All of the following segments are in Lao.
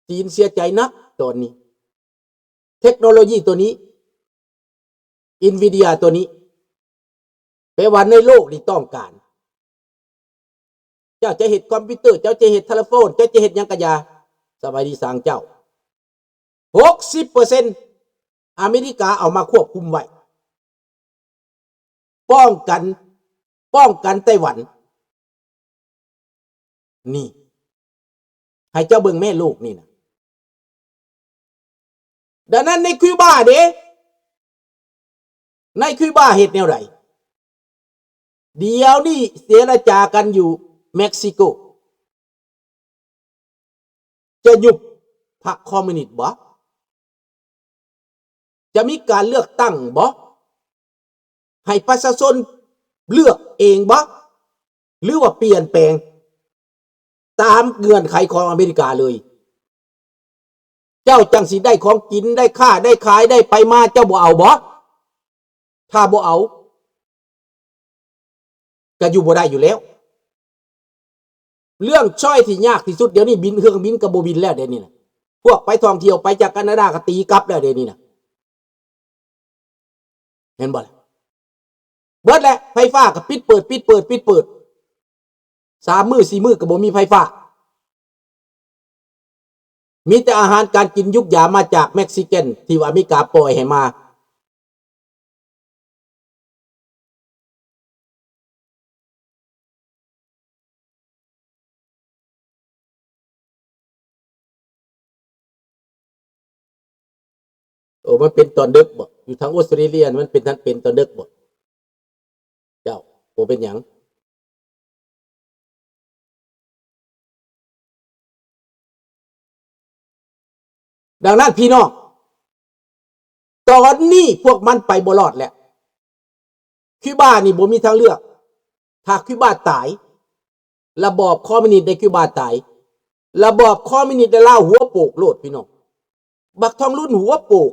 ຈີນເສຍໃຈໜັກຕອນນີ້. ເທັກໂນໂລຢີຕົວນີ້ Nvidia ຕົວນີ້ ແປວ່າໃນໂລກນີ້ຕ້ອງການ. ເຈົ້າຈະເຮັດຄອມພິວເຕີ, ເຈົ້າຈະເຮັດໂທລະໂຟນ, ເຈົ້າຈະເຮັດຫຍັງກະຢ່າ, ສະບາຍດີສາງເຈົ້າ. ຫົກສິບເປີເຊັນ ອາເມລິກາເອົາມາຄວບຄຸມໄວ້ ປ້ອງກັນ, ປ້ອງກັນໄຕ້ຫວັນ. ນີ້ ໃຫ້ເຈົ້າເບິ່ງແມ່ໂລກນີ້ນະ. ດັ່ງນັ້ນໃນຄິວບາເດ ໃນຄິວບາເຮັດແນວໃດ? ດຽວນີ້ເຈລະຈາກັນຢູ່ເມັກຊິໂກ. ຈະຍຸບພັກຄອມມູນິດບໍ່? ຈະມີການເລືອກຕັ້ງບໍ່? ໃຫ້ປະຊາຊົນເລືອກເອງບໍ່? ຫຼືວ່າປ່ຽນແປງຕາມເງື່ອນໄຂຂອງອາເມລິກາເລີຍ? ເຈົ້າຈັ່ງຊິໄດ້ຂອງກິນ, ໄດ້ຄ້າ, ໄດ້ຂາຍ, ໄດ້ໄປມາ, ເຈົ້າບໍ່ເອົາບໍ່? ຖ້າບໍ່ເອົາ ກະຢູ່ບໍ່ໄດ້ຢູ່ແລ້ວ. ເລື່ອງຊ້ອຍທີ່ຍາກທີ່ສຸດດຽວນີ້ ບິນ, ເຄື່ອງບິນກະບໍ່ບິນແລ້ວດຽວນີ້ນະ. ພວກໄປທ່ອງທ່ຽວໄປຈາກການາດາກະຕີກັບແລ້ວດຽວນີ້ນະ. ເຫັນບໍ່ລະ? ເບິດແຫຼະ, ໄຟຟ້າກະປິດເປີດ, ປິດເປີດ, ປິດເປີດ. ສາມມື້ສີ່ມື້ກະບໍ່ມີໄຟຟ້າ. ມີແຕ່ອາຫານການກິນຍຸກຢາມາຈາກເມັກຊິກັນ ທີ່ວ່າອາເມລິກາປ່ອຍໃຫ້ມາ. ໂອ້ ມັນເປັນຕອນດຶກບໍ? ຢູ່ທາງອົດສະຕຣາເລຍມັນເປັນ, ເປັນຕອນດຶກບໍ? ເຈົ້າ ບໍ່ເປັນຫຍັງ. ດັ່ງນັ້ນພີ່ນ້ອງ ຕອນນີ້ພວກມັນໄປບໍ່ລອດແລ້ວ. ຄິວບານີ້ບໍ່ມີທາງເລືອກ. ຖ້າຄິວບາຕາຍ, ລະບອບຄອມມູນິດໃນຄິວບາຕາຍ, ລະບອບຄອມມູນິດໃນລາວຫົວໂປກໂລດພີ່ນ້ອງ. ບັກທອງລຸນຫົວໂປກ.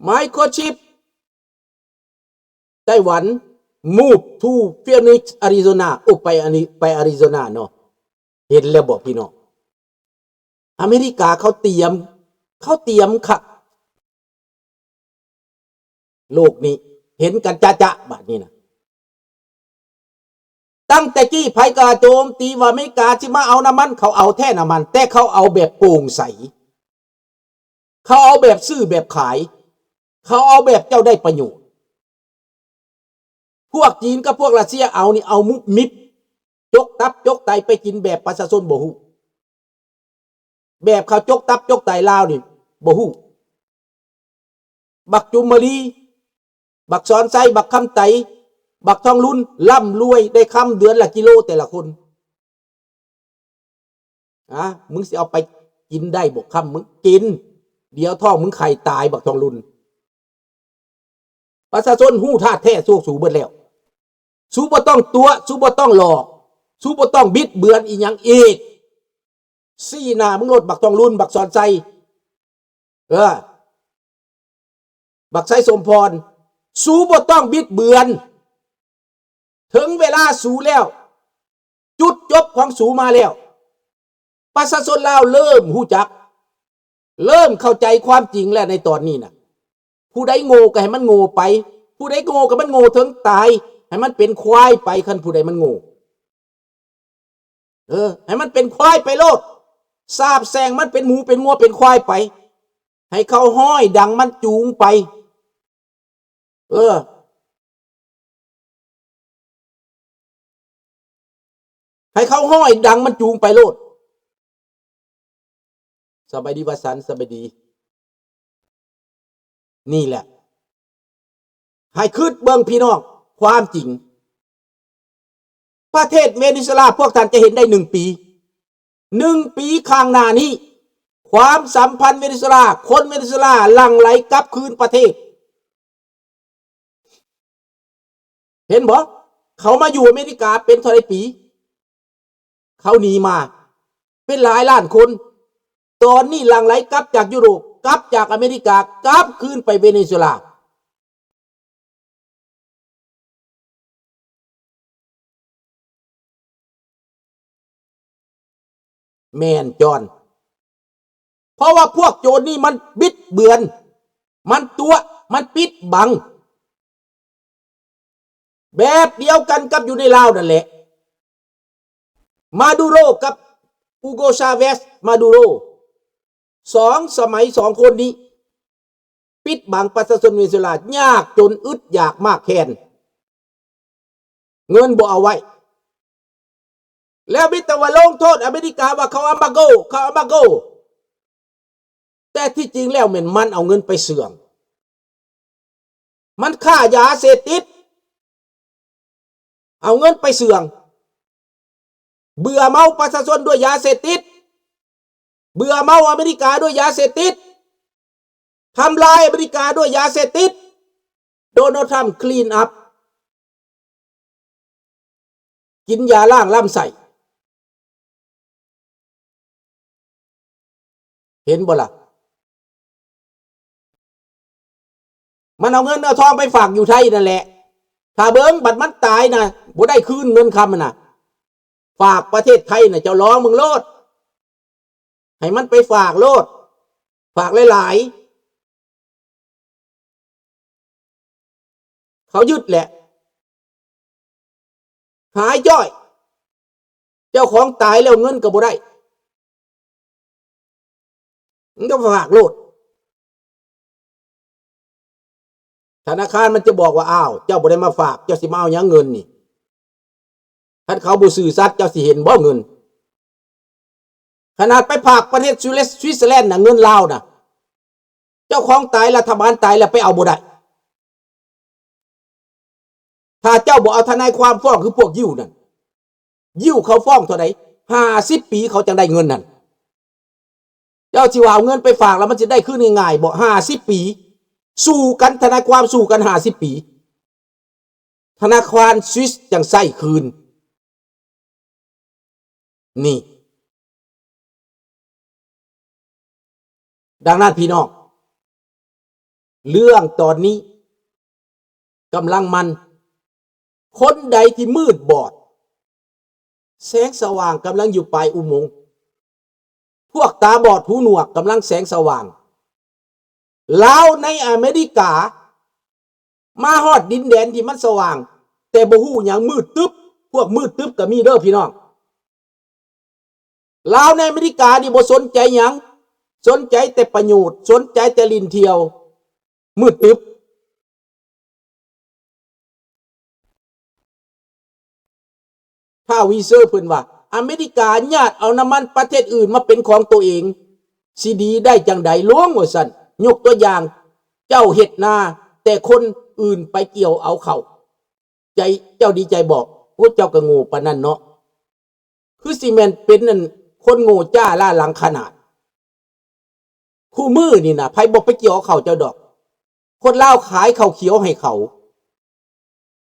ໄມໂຄຣຊິບ ໄຕ້ຫວັນ move to Phoenix Arizona. ໂອ້ ໄປອາຣີ, ໄປອາຣິໂຊນາເນາະ. ເຫັນແລ້ວບໍ່ພີ່ນ້ອງ? ອາເມລິກາເຂົາຕຽມ, ເຂົາຕຽມຄັກ. ໂລກນີ້ເຫັນກັນຈະໆ ບາດນີ້ນະ. ຕັ້ງແຕ່ກີ້ໃຜກະໂຈມຕີວ່າອາເມລິກາຊິມາເອົານ້ຳມັນ, ເຂົາເອົາແທ້ນ້ຳມັນ, ແຕ່ເຂົາເອົາແບບໂປ່ງໃສ, ເຂົາເອົາແບບຊື້ແບບຂາຍ, ເຂົາເອົາແບບເຈົ້າໄດ້ປະໂຫຍດ. ພວກຈີນກັບພວກຣັດເຊຍເອົານີ້ ເອົາມຸບມິບ, ຈົກຕັບຈົກໄຕໄປກິນແບບປະຊາຊົນບໍ່ຮູ້. ແບບເຂົາຈົກຕັບຈົກໄຕລາວນີ້ບໍ່ຮູ້. ບັກຈຸມມະລີ, ບັກສອນໄຊ, ບັກຄຳໄຕ, ບັກທອງລຸນ ລ່ຳລວຍໄດ້ຄຳເດືອນລະກິໂລແຕ່ລະຄົນ. ອາ ມຶງຊິເອົາໄປກິນໄດ້ບໍ່ຄຳ? ມຶງກິນ, ດຽວທ້ອງມຶງໄຂ່ຕາຍ ບັກທອງລຸນ. ປະຊາຊົນຮູ້ທ່າແທ້ພວກສູເບິດແລ້ວ. ສູບໍ່ຕ້ອງຕົວະ, ສູບໍ່ຕ້ອງຫຼອກ, ສູບໍ່ຕ້ອງບິດເບືອນອີ່ຫຍັງອີກ. ຊີ້ໜ້າມຶງໂລດ ບັກທອງລຸນ, ບັກສອນໄຊ, ເອີ ບັກໄຊສົມພອນ, ສູບໍ່ຕ້ອງບິດເບືອນ. ເຖິງເວລາສູແລ້ວ, ຈຸດຈົບຂອງສູມາແລ້ວ. ປະຊາຊົນລາວເລີ່ມຮູ້ຈັກ, ເລີ່ມເຂົ້າໃຈຄວາມຈິງແລ້ວໃນຕອນນີ້ນະ. ຜູ້ໃດໂງ່ກໍໃຫ້ມັນໂງ່ໄປ, ຜູ້ໃດໂງ່ກໍໃຫ້ມັນໂງ່ເຖິງຕາຍ, ໃຫ້ມັນເປັນຄວາຍໄປ ຄັນຜູ້ໃດມັນໂງ່. ເອີ ໃຫ້ມັນເປັນຄວາຍໄປໂລດ, ສາບແຊ່ງມັນເປັນໝູເປັນງົວເປັນຄວາຍໄປ, ໃຫ້ເຂົາຮ້ອຍດັງມັນຈູງໄປ. ເອີ ໃຫ້ເຂົາຮ້ອຍດັງມັນຈູງໄປໂລດ. ສະບາຍດີ ວະສັນ, ສະບາຍດີ. ນີ້ແຫຼະ ໃຫ້ຄິດເບິ່ງພີ່ນ້ອງ ຄວາມຈິງ ປະເທດເວເນຊູເອລາ ພວກທ່ານຈະເຫັນໄດ້ໜຶ່ງປີ, ໜຶ່ງປີຂ້າງໜ້ານີ້ ຄວາມສຳພັນເວເນຊູເອລາ, ຄົນເວເນຊູເອລາຫຼັ່ງໄຫຼກັບຄືນປະເທດ. ເຫັນບໍ່? ເຂົາມາຢູ່ອາເມລິກາເປັນເທົ່າໃດປີ? ເຂົາໜີມາເປັນຫຼາຍລ້ານຄົນ, ຕອນນີ້ຫຼັ່ງໄຫຼກັບຈາກຢູໂຣບ, ກັບຈາກອາເມລິກາ, ກັບຄືນໄປເວເນຊູເອລາ. ແມ່ນຈອນ. ເພາະວ່າພວກໂຈນນີ້ມັນບິດເບືອນ, ມັນຕົວະ, ມັນປິດບັງ ແບບດຽວກັນກັບຢູ່ໃນລາວນັ້ນແຫຼະ. ມາດູໂຣກັບອູໂກຊາເວສ ມາດູໂຣ ສອງສະໄໝ ສອງຄົນນີ້ປິດບັງປະຊາຊົນເວເນຊູເອລາ ຍາກຈົນ ອຶດຢາກ ມາກແຄ້ນ ເງິນບໍ່ເອົາໄວ້ ແລ້ວມີແຕ່ວ່າລົງໂທດອາເມລິກາວ່າເຂົາອຳບາໂກ ເຂົາອຳບາໂກ ແຕ່ທີ່ຈິງແລ້ວແມ່ນມັນເອົາເງິນໄປເຊື່ອງ ມັນຄ້າຢາເສບຕິດ ເອົາເງິນໄປເຊື່ອງ ເບື່ອເມົາປະຊາຊົນດ້ວຍຢາເສບຕິດ ເບື່ອເມົາອາເມລິກາດ້ວຍຢາເສບຕິດ ທຳລາຍອາເມລິກາດ້ວຍຢາເສບຕິດ. ໂດນັລ ທຣຳ ຄລີນອັບ ກິນຢາລ້າງລຳໄສ້ ເຫັນບໍ່ລະ? ມັນເອົາເງິນເອົາທອງໄປຝາກຢູ່ໄທນັ້ນແຫຼະ ຖ້າເບິ່ງ ບັດມັນຕາຍນະ ບໍ່ໄດ້ຄືນເງິນຄຳຫັ້ນນະ ຝາກປະເທດໄທນະ ເຈົ້າລອງເບິ່ງໂລດ ໃຫ້ມັນໄປຝາກໂລດ ຝາກຫຼາຍໆ ເຂົາຍຶດແຫຼະ ຫາຍຈ້ອຍ ເຈົ້າຂອງຕາຍແລ້ວເງິນກໍບໍ່ໄດ້ ມັນກໍຝາກໂລດ ທະນາຄານມັນຈະບອກວ່າ ອ້າວ ເຈົ້າບໍ່ໄດ້ມາຝາກ ເຈົ້າຊິມາເອົາຫຍັງເງິນນີ້? ຄັນເຂົາບໍ່ຊື່ສັດ ເຈົ້າຊິເຫັນບໍ່ເງິນ? ຂະໜາດໄປຝາກປະເທດສະວິດເຊີແລນນະ ເງິນລາວນະ ເຈົ້າຂອງຕາຍ ລັດຖະບານຕາຍແລ້ວໄປເອົາບໍ່ໄດ້. ຖ້າເຈົ້າບໍ່ເອົາທະນາຍຄວາມຟ້ອງຄືພວກຢິວນັ້ນ ຢິວເຂົາຟ້ອງເທົ່າໃດ? ຫ້າສິບປີເຂົາຈັ່ງໄດ້ເງິນນັ້ນ. ເຈົ້າຊິວ່າເອົາເງິນໄປຝາກແລ້ວມັນຊິໄດ້ຄືນງ່າຍໆບໍ່? ຫ້າສິບປີ ສູ້ກັນ ທະນາຍຄວາມສູ້ກັນຫ້າສິບປີ ທະນາຄານສະວິດຈັ່ງໃຊ້ຄືນ. ນີ້ ດັ່ງນັ້ນພີ່ນ້ອງ ເລື່ອງຕອນນີ້ກຳລັງມັນ ຄົນໃດທີ່ມືດບອດ ແສງສະຫວ່າງກຳລັງຢູ່ປາຍອຸໂມງ ພວກຕາບອດຫູໜວກກຳລັງແສງສະຫວ່າງ. ລາວໃນອາເມລິກາ ມາຮອດດິນແດນທີ່ມັນສະຫວ່າງ ແຕ່ບໍ່ຮູ້ຫຍັງ ມືດຕຶບ. ພວກມືດຕຶບກໍມີເດີພີ່ນ້ອງ. ລາວໃນອາເມລິການີ້ບໍ່ສົນໃຈຫຍັງ ສົນໃຈແຕ່ປະໂຫຍດ ສົນໃຈແຕ່ຫຼິ້ນທ່ຽວ ມືດຕຶບ. ທ້າວວີເຊີເພິ່ນວ່າ ອາເມລິກາຍາດເອົານ້ຳມັນປະເທດອື່ນມາເປັນຂອງໂຕເອງ ຊິດີໄດ້ຈັ່ງໃດຫຼວງວ່າຊັ້ນ. ຍົກຕົວຢ່າງ ເຈົ້າເຮັດນາ ແຕ່ຄົນອື່ນໄປກ່ຽວເອົາເຂົ້າ ໃຈ ເຈົ້າດີໃຈບໍ່? ໂອ້ ເຈົ້າກໍໂງ່ປານນັ້ນເນາະ. ຄືຊິແມ່ນເປັນອັນຄົນໂງ່ຈ້າລ້າຫຼັງຂະໜາດ. ຄູ່ມື້ນີ້ນະ ໃຜບໍ່ໄປກ່ຽວເຂົ້າເຈົ້າດອກ. ຄົນລາວຂາຍເຂົ້າຂຽວໃຫ້ເຂົາ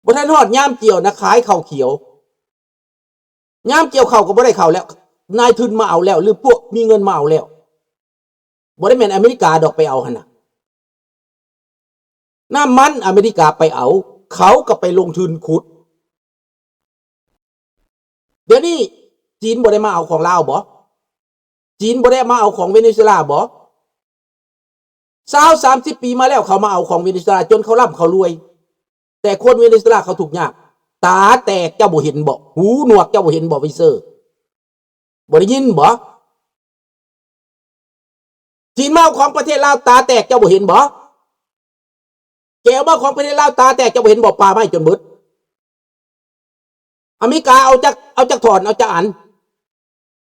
ບໍ່ທັນຮອດຍາມກ່ຽວນະ ຂາຍເຂົ້າຂຽວ. ຍາມກ່ຽວເຂົ້າກໍບໍ່ໄດ້ເຂົ້າແລ້ວ ນາຍທຶນມາເອົາແລ້ວ ຫຼືພວກມີເງິນມາເອົາແລ້ວ. ບໍ່ໄດ້ແມ່ນອາເມລິກາດອກໄປເອົາຫັ້ນນະ. ນ້ຳມັນອາເມລິກາໄປເອົາ ເຂົາກໍໄປລົງທຶນຂຸດ. ດຽວນີ້ຈີນບໍ່ໄດ້ມາເອົາຂອງລາວບໍ? ຈີນບໍ່ໄດ້ມາເອົາຂອງເວເນຊູເອລາບໍ? ຊາວສາມສິບປີມາແລ້ວ ເຂົາມາເອົາຂອງເວເນຊູເອລາ ຈົນເຂົາລ່ຳເຂົາລວຍ. ແຕ່ຄົນເວເນຊູເອລາເຂົາທຸກຍາກ. ຕາແຕກເຈົ້າບໍ່ເຫັນບໍ? ຫູໜວກເຈົ້າບໍ່ເຫັນບໍ ວິເຊີ? ບໍ່ໄດ້ຍິນບໍ? ຈີນມາເອົາຂອງປະເທດລາວ ຕາແຕກເຈົ້າບໍ່ເຫັນບໍ? ແກວມາເອົາຂອງປະເທດລາວ ຕາແຕກເຈົ້າບໍ່ເຫັນບໍ? ປ່າໄມ້ຈົນເບິດ. ອາເມລິກາເອົາຈັກ ເອົາຈັກທ່ອນ ເອົາຈັກອັນ?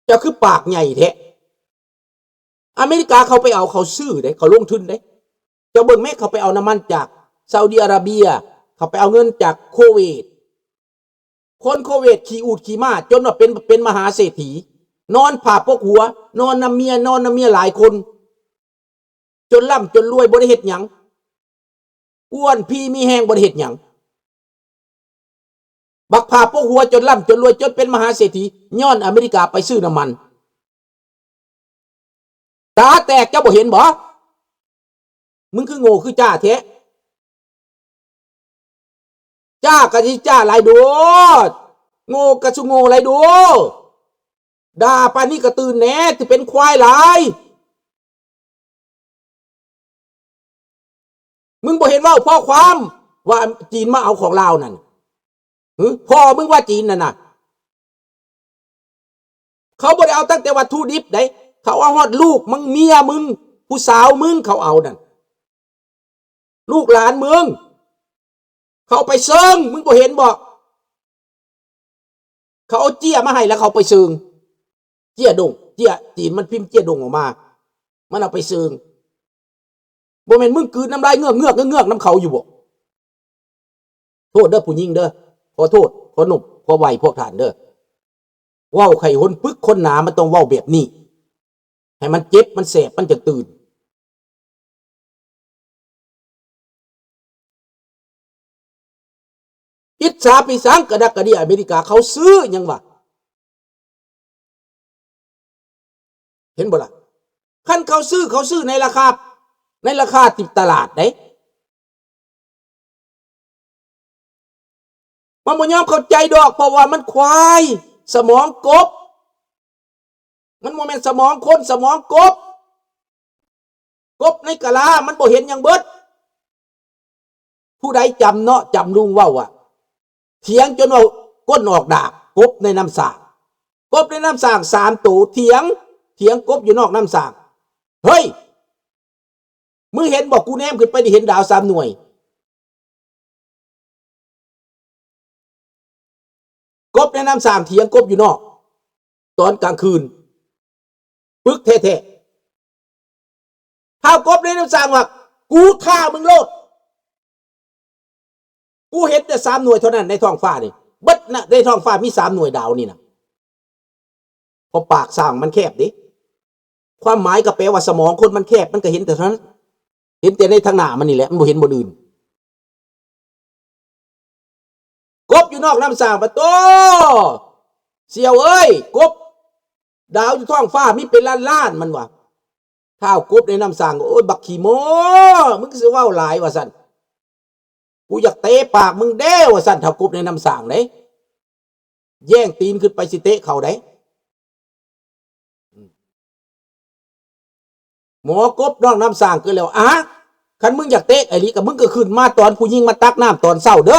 ເຈົ້າຄືປາກໃຫຍ່ແທ້. ອາເມລິກາເຂົາໄປເອົາ ເຂົາຊື້ເດ້ ເຂົາລົງທຶນເດ້. ເຈົ້າເບິ່ງແມ້ ເຂົາໄປເອົານ້ຳມັນຈາກຊາອຸດີອາຣາເບຍ ເຂົາໄປເອົາເງິນຈາກໂຄເວດ. ຄົນໂຄເວດຂີ້ອູດຂີ້ມ້າ ຈົນວ່າເປັນ ເປັນມະຫາເສດຖີ ນອນຜ້າປົກຫົວ ນອນນຳເມຍ ນອນນຳເມຍຫຼາຍຄົນ ຈົນລ່ຳຈົນລວຍ ບໍ່ໄດ້ເຮັດຫຍັງ. ອ້ວນພີມີແຮງ ບໍ່ໄດ້ເຮັດຫຍັງ. ບັກຜ້າປົກຫົວຈົນລ່ຳຈົນລວຍ ຈົນເປັນມະຫາເສດຖີ ຍ້ອນອາເມລິກາໄປຊື້ນ້ຳມັນ. ຕາແຕກ ເຈົ້າບໍ່ເຫັນບໍ? ມຶງຄືໂງ່ຄືຈ້າແທ້? ຈ້າກະຊິຈ້າຫຼາຍໂດດ ໂງ່ກະຊິໂງ່ຫຼາຍໂດດ. ດ່າປານນີ້ກໍຕື່ນແດ່ ຊິເປັນຄວາຍຫຼາຍ. ມຶງບໍ່ເຫັນເວົ້າຂໍ້ຄວາມວ່າຈີນມາເອົາຂອງລາວນັ້ນ? ຫື? ພໍ່ມຶງວ່າຈີນນັ້ນນະ ເຂົາບໍ່ໄດ້ເອົາຕັ້ງແຕ່ວັດຖຸດິບໃດ ເຂົາເອົາຮອດລູກມຶງ ເມຍມຶງ ຜູ້ສາວມຶງ ເຂົາເອົານັ້ນ ລູກຫຼານມຶງ ເຂົາໄປເຊີງ ມຶງບໍ່ເຫັນບໍ? ເຂົາເອົາເຈ້ຍມາໃຫ້ແລ້ວເຂົາໄປເຊີງ ເຈ້ຍດົງ ເຈ້ຍຈີນມັນພິມເຈ້ຍດົງອອກມາ ມັນເອົາໄປເຊີງ. ບໍ່ແມ່ນມຶງກືນນ້ຳລາຍເງືອກໆ ເງືອກໆ ນຳເຂົາຢູ່ບໍ? ໂທດເດີຜູ້ຍິງເດີ ຂໍໂທດ ຂໍນົບ ຂໍໄຫວ້ພວກທ່ານເດີ. ເວົ້າໃຫ້ຫົນປຶກຄົນໜາ ມັນຕ້ອງເວົ້າແບບນີ້ ໃຫ້ມັນເຈັບ ມັນແສບ ມັນຈະຕື່ນ. ອິດສາໄປສັງ ກະດັກກະເດຍ ອາເມລິກາເຂົາຊື້ຫຍັງວະ? ເຫັນບໍ່ລະ? ຄັນເຂົາຊື້ ເຂົາຊື້ໃນລາຄາ ໃນລາຄາທີ່ຕະຫຼາດເດ້. ມັນບໍ່ຍອມເຂົ້າໃຈດອກ ເພາະວ່າມັນຄວາຍ ສະໝອງກົບ ມັນບໍ່ແມ່ນສະໝອງຄົນ ສະໝອງກົບ. ກົບໃນກະລາ ມັນບໍ່ເຫັນຫຍັງເບິດ. ຜູ້ໃດຈຳເນາະ ຈຳລຸງເວົ້າວ່າ ຖຽງຈົນວ່າກົ້ນອອກດາກ ກົບໃນນ້ຳສ້າງ ກົບໃນນ້ຳສ້າງສາມໂຕ ຖຽງ ຖຽງກົບຢູ່ນອກນ້ຳສ້າງ. ເຮີ້ຍ ມຶງເຫັນບໍ່? ກູແນມຂຶ້ນໄປນີ້ເຫັນດາວສາມໜ່ວຍ. ກົບໃນນ້ຳສ້າງ ຖຽງກົບຢູ່ນອກ ຕອນກາງຄືນ ປຶກແທ້ໆ. ທ້າວກົບໃນນ້ຳສ້າງວ່າ ກູທ້າມຶງໂລດ ກູເຫັນແຕ່ສາມໜ່ວຍເທົ່ານັ້ນໃນທ້ອງຟ້ານີ້ ເບິດນະ ໃນທ້ອງຟ້າມີສາມໜ່ວຍດາວນີ້ນະ. ເພາະປາກສ້າງມັນແຄບເດ້ ຄວາມໝາຍກໍແປວ່າສະໝອງຄົນມັນແຄບ ມັນກໍເຫັນແຕ່ເທົ່ານັ້ນ ເຫັນແຕ່ໃນທາງໜ້າມັນນີ້ແຫຼະ ມັນບໍ່ເຫັນບ່ອນອື່ນ. ກົບຢູ່ນອກນ້ຳສ້າງ ປະໂຕ ສ່ຽວເອີຍ ກົບ ດາວຢູ່ທ້ອງຟ້າມີເປັນລ້ານໆ ມັນວ່າ. ທ້າວກົບໃນນ້ຳສ້າງ ໂອ້ຍ ບັກຂີ້ໂມ້ ມຶງຄືຊິເວົ້າຫຼາຍ ວ່າຊັ້ນ ກູຢາກເຕະປາກມຶງເດ້ ວ່າຊັ້ນ ທ້າວກົບໃນນ້ຳສ້າງເດ້ ແຍ່ງຕີນຂຶ້ນໄປຊິເຕະເຂົາໄດ. ໝໍກົບນອກນ້ຳສ້າງເກີດແລ້ວ ອາ ຄັນມຶງຢາກເຕະອີ່ຫຼີ ກໍມຶງກໍຂຶ້ນມາຕອນຜູ້ຍິງມາຕັກນ້ຳຕອນເຊົ້າເດີ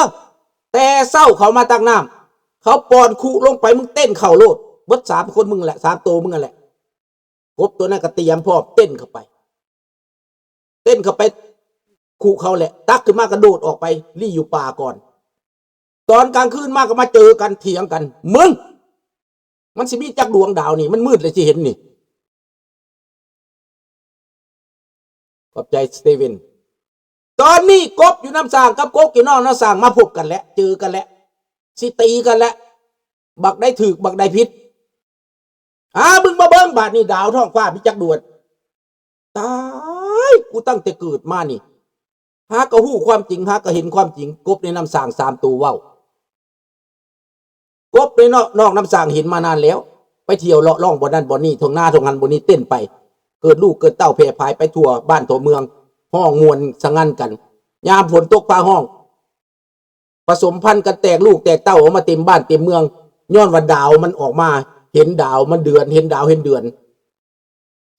ແຕ່ເຊົ້າເຂົາມາຕັກນ້ຳ ເຂົາປ້ອນຄຸລົງໄປ ມຶງເຕັ້ນເຂົ້າໂລດ ເບິດສາມຄົນມຶງແຫຼະ ສາມໂຕມຶງຫັ້ນແຫຼະ. ກົບໂຕນັ້ນກໍຕຽມພ້ອມ ເຕັ້ນເຂົ້າໄປ ເຕັ້ນເຂົ້າໄປຄຸເຂົາແຫຼະ ຕັກຂຶ້ນມາກະໂດດອອກໄປ ລີ້ຢູ່ປ່າກ່ອນ. ຕອນກາງຄືນມາກໍມາເຈີກັນ ຖຽງກັນ ມຶງ ມັນຊິມີຈັກດວງດາວນີ້ ມັນມືດແລ້ວຊິເຫັນນີ້. ຂອບໃຈ ສະເຕເວັນ. ຕອນນີ້ກົບຢູ່ນ້ຳສ້າງກັບກົບຢູ່ນອກນ້ຳສ້າງມາພົບກັນແລ້ວ ເຈີກັນແລ້ວ ຊິຕີກັນແລ້ວ ບັກໃດຖືກ ບັກໃດຜິດ. ອາ ມຶງມາເບິ່ງບາດນີ້ ດາວທ້ອງຟ້າມີຈັກດວງ. ຕາຍ ກູຕັ້ງແຕ່ເກີດມານີ້ ຫາກໍຮູ້ຄວາມຈິງ ຫາກໍເຫັນຄວາມຈິງ. ກົບໃນນ້ຳສ້າງສາມໂຕເວົ້າ ກົບໃນນອກ ນອກນ້ຳສ້າງເຫັນມານານແລ້ວ ໄປທ່ຽວເລາະລ່ອງບ່ອນນັ້ນບ່ອນນີ້ ທົ່ງນາທົ່ງຫັ້ນບ່ອນນີ້ ເຕັ້ນໄປ ເກີດລູກເກີດເຕົ້າແຜ່ຜາຍໄປທົ່ວບ້ານທົ່ວເມືອງ ຮ້ອງມ່ວນສະຫງັນກັນ ຍາມຝົນຕົກຟ້າຮ້ອງ ປະສົມພັນກັນແຕກລູກແຕກເຕົ້າອອກມາເຕັມບ້ານເຕັມເມືອງ ຍ້ອນວ່າດາວມັນອອກມາ ເຫັນດາວມັນເດືອນ ເຫັນດາວເຫັນເດືອນ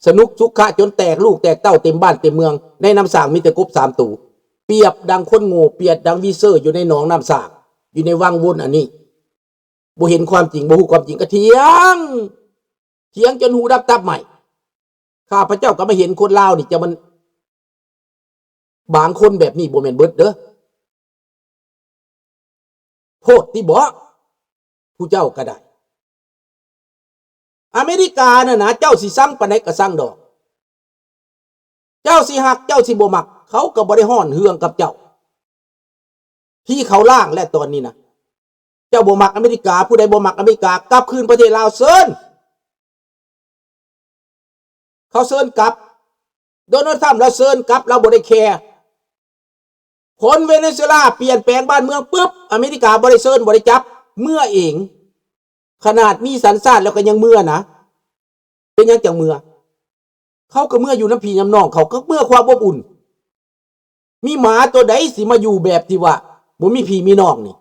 ສະໜຸກສຸຂະຈົນແຕກລູກແຕກເຕົ້າເຕັມບ້ານເຕັມເມືອງ. ໃນນ້ຳສ້າງມີແຕ່ກົບສາມໂຕ ປຽບດັ່ງຄົນໂງ່ ປຽບດັ່ງວີເຊີຢູ່ໃນໜອງນ້ຳສ້າງ ຢູ່ໃນວັງວົນອັນນີ້ ບໍ່ເຫັນຄວາມຈິງ ບໍ່ຮູ້ຄວາມຈິງ ກໍຖຽງ ຖຽງຈົນຫູດັບຕັບໄໝ້. ຂ້າພະເຈົ້າກໍມາເຫັນຄົນລາວນີ້ ຈະມັນ ບາງຄົນແບບນີ້ບໍ່ແມ່ນເບິດເດີ ໂພດຕິເບາະ ຜູ້ເຈົ້າກໍໄດ້. ອາເມລິການັ້ນນະ ເຈົ້າຊິຊັງປານໃດກໍຊັງດອກ ເຈົ້າຊິຮັກ ເຈົ້າຊິບໍ່ມັກ ເຂົາກໍບໍ່ໄດ້ຮ້ອນເຮືອງກັບເຈົ້າ. ທີ່ເຂົາລ້າງແລ້ວຕອນນີ້ນະ ເຈົ້າບໍ່ມັກອາເມລິກາ ຜູ້ໃດບໍ່ມັກອາເມລິກາ ກັບຄືນປະເທດລາວ ເຊີນ ເຂົາເຊີນກັບ. ໂດນັລ ທຣຳ ລາວເຊີນກັບ ລາວບໍ່ໄດ້ແຄ. ຄົນເວເນຊູເອລາປ່ຽນແປງບ້ານເມືອງປຶບ ອາເມລິກາບໍ່ໄດ້ເຊີນ ບໍ່ໄດ້ຈັບ ເມືອເອງ. ຂະໜາດມີສັນຊາດແລ້ວກໍຍັງເມືອນະ. ເປັນຫຍັງຈັ່ງເມືອ? ເຂົາກໍເມືອຢູ່ນຳພີ່ນຳນ້ອງເຂົາ ກໍເມືອຄວາມອົບອຸ່ນ. ມີໝາຕົວໃດຊິມາຢູ່ແບບທີ່ວ່າບໍ່ມີພີ່ມີນ້ອງນີ້?